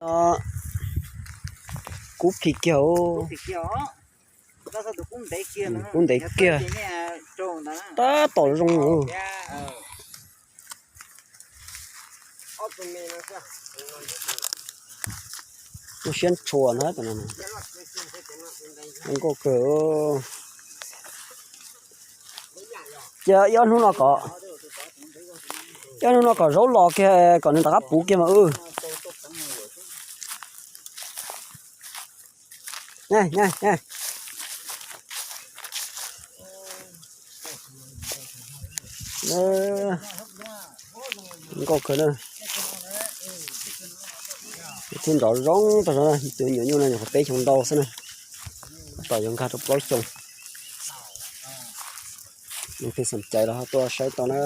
No kub khi kiag, kub ntev kiag, tab tom zoo. Lub siab ntshua na, nkauj kawg. Cia ib ob hnub no kom, ib ob hnub no kom zaub los kiag kom nws rov qab puv kiag mas. Nkauj kawg na. Thiab nrov zoo tag, tus nyuam nyuj no nyuam qhuav peb xyoo ntau xwb na, tab tom yuav nkag rau plaub xyoo. Leej twg xom cai los ho tuaj saib tau na.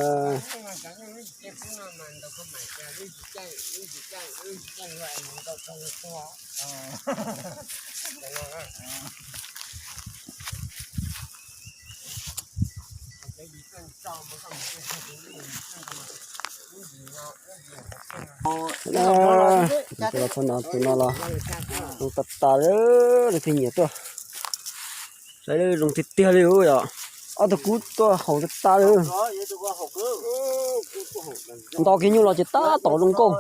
Tus no los, tus no los zoo tas tas li, leej twg nyiam tuaj saib, zoo tiag tiag li yom. Ob tug kub tuaj haum tas tas li. Nto kiag nyuj los ces tab tom zoo nkauj.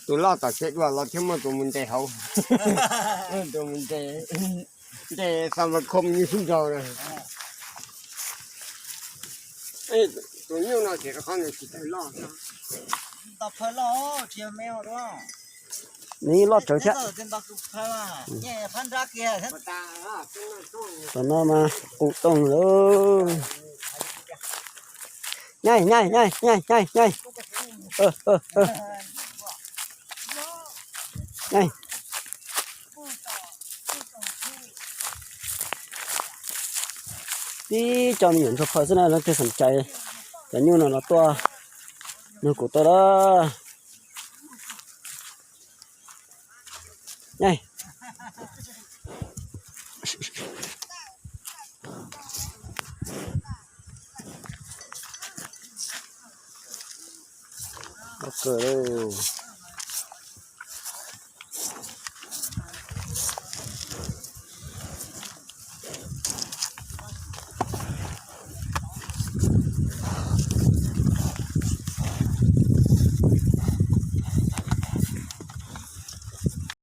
Tus loj tom tsev dua los thiab muaj tus mus ntes hauv, tus mus ntes, ntes xa ma khom nyuj sib nraus na. Tus nyuj no ces rau qhov nws tsis tau loj. Nws loj tsawv thiab. Tom no mas qus tooj lawm. Nyaij, nyaij, nyaij, nyaij, nyaij, nyaij. Nyaij. Tib co me nyuam ntsuag phaw xwb na, leej twg xom cai cov nyuj no los tuaj nug kuv tau lawm. Nyaij. Kawg li.